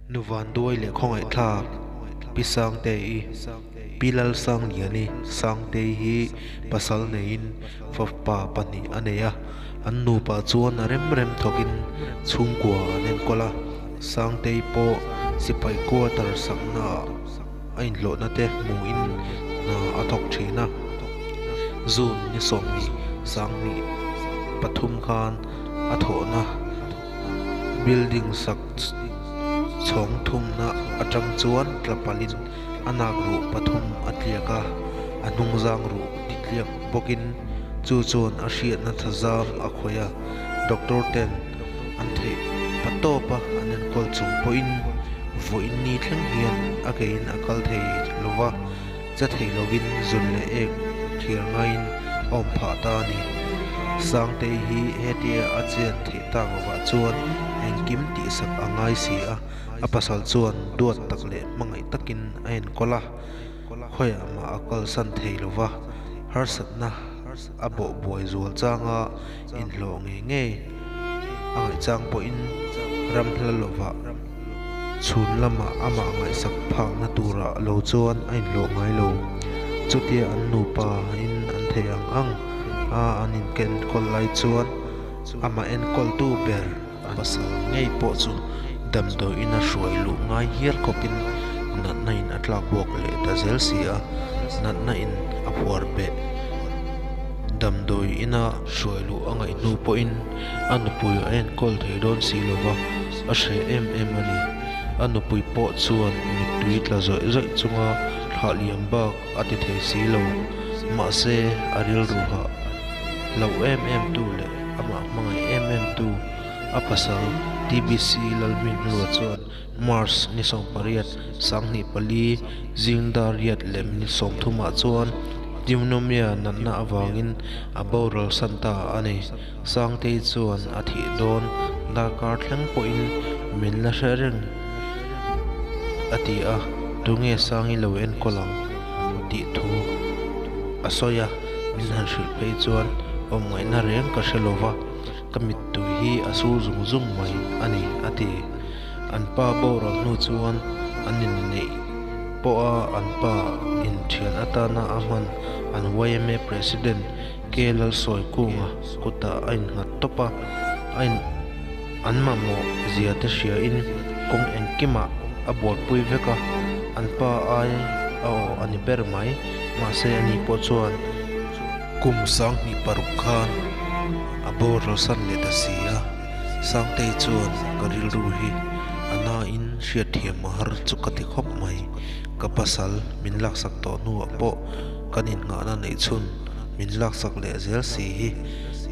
Nu Vanduai leh khawngaihthlak Pi Sangte-i, Pi Lalsangliani Sangtei hi pasal neiin fapa pahnih a nei a, an nupa chuan a rem rem thawkin chhungkua an enkawl a, Sangtei pawh sipai quarter saknaah a inhlawhna te hmuhin hna a thawk thin a. June ni 20 2023 khan a thawhna building sak chhawng thumna atang chuan tla palhin a nak ruh pathum a tliak a, a hnungzang ruh ti tliak bawkin chu chuan a hriatna thazam a khawih a, doctor ten an theih pa tawp a an enkawl chung pawhin vawiin ni thleng hian a keiin a kal thei lo va, che thei lovin zun leh ek thiar ngaiin a awm phah ta a ni. Sangtei hi hetia a chet theih tak lovah chuan engkim tihsak a ngai si a, a pasal chuan duat tak leh hmangaih takin a enkawl a, khawiah mah a kalsan thei lo va, harsatna a bawh buai zual changa inhlawh ngei ngei a ngaihchang pawhin ram hla lovah chhun lamah amah ngaihsak phakna turah lo chuan a inhlawh ngai lo. Chutia an nupa in an thei ang ang a an inkenkawl lai chuan amah enkawltu ber a pasal ngei pawh chu damdawiin a hruai luh ngai hial khawpin natna in a tlak buak leh ta zel si a, natna in a phuar beh damdawi ina hruai luh a ngaih hnu pawhin a nupui a enkawl thei dawn si lo va, a hreh em em a ni. A nupui pawh chuan mittui tla zawih zawih chunga thlah liam bak a ti thei si lo. Mahse, a rilru hah hlauh em em tu leh amah hmangaih em em tu a pasal TBC Lalhminhlua chuan March ni 18, 2004 zing dar riat leh minute 30 ah chuan pneumonia natna avangin a boral san ta a ni. Sangtei chuan a thih dawn darkar thleng pawhin min la hre reng a ti a, tunge Sangi lo enkawl ang tih thu a sawi a, min han hrilh phei chuan awmngaihna reng ka hre lova. Ka mittui hi a sur zung zung mai a ni, a ti. An pa boral hnu chuan an inneih pawha an pa inthian atana a hman an yma President K Lalsawikunga kutah a innghat tawp a, a in an mamawh zia te hriain kawng engkimah a buaipui vek a, an pa ai a aw a ni ber mai. Mahse ani pawh chuan kum 26 khan a boral san leh ta si a, Sangtei chuan ka rilru hi a nain hriatthiam a har chu ka ti khawp mai. Ka pasal min laksak tawh hnuah pawh kan innghahna neih chhun min laksak leh zel si hi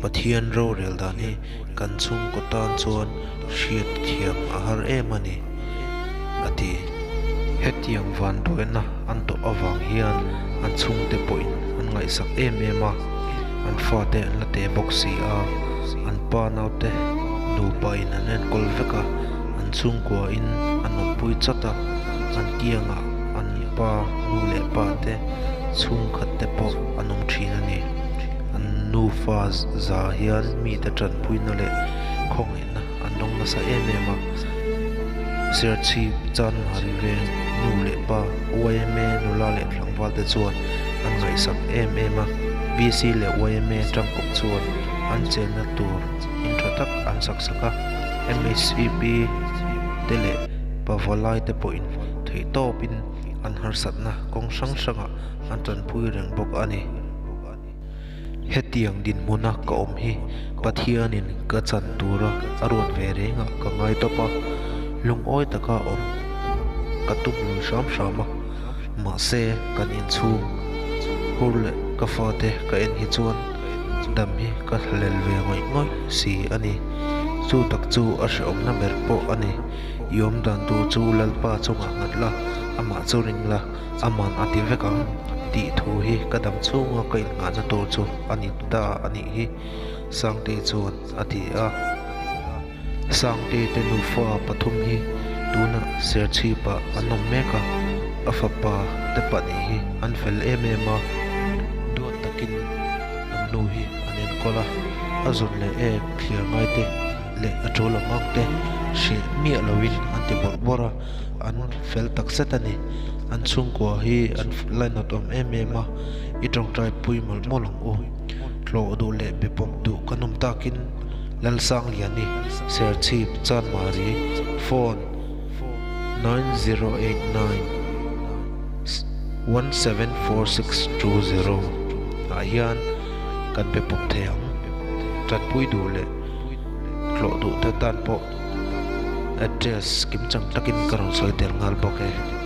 Pathian rorel dan hi kan chhungkaw tan chuan hriatthiam a har em a ni, a ti. Hetiang vanduaina an tawh avang hian an chhungte pawhin an ngaihsak em em a, an fate an la te bawk si a, an pa naute nupain an enkawl vek a, an chhungkuain an awmpui chat a, an kiangah an pa nu leh pa te chhungkhat te pawh an awm thin a ni. An nufa za hian mite tanpuina leh khawngaihna an dawng nasa em em a. Serchhip, Chanmari veng, nu leh pa, yma nula leh tlangval te chuan an ngaihsak em em a. VC leh yma tangkawp chuan an chenna tur in tha tak an sak sak a. MHCP te leh pavalai te pawhin theihtawpin an harsatna kawng hrang hrangah an tanpui reng bawk a ni. Hetiang dinhmuna ka awm hi Pathianin ka chan tura a ruat ve rengah ka ngai tawp a, lungawi taka awm ka tum lui hram hram a. Mahse, kan inchhung hur leh ka fate ka en hi chuan dam hi ka hlalel ve ngawih ngawih si a ni. Chu tak chu a hrehawmna ber pawh a ni. I awm dan tur chu Lalpa chungah nghat la, amah chu ring la. Aman a ti vek ang tih thu hi ka dam chhunga ka innghahna tur chu a ni ta a nih hi, Sangtei chuan a ti a. Sangtei te nufa pathum hi tunah Serchhipah an awm mek a, a fapa te pahnih hi an fel em em a, duat takin an nu hi an enkawl a, a zawn leh ek thliar ngai te leh a tul ang ang te. Hreh miah loin an ti bawrh bawrh a, an fel takzet a ni. An chhungkua hi an lainawt awm em em a, i tawngtai pui mawlh mawlh ang u. Hlawh duh leh be pawp duh kan awm takin Lalsangliani, Serchhip, Chanmari, Phone, 9089 174620 ah hian kan be pawp thei ang. Tanpui duh leh hlawh duh te tan pawh address kimchang takin ka rawn sawi tel nghal bawk e.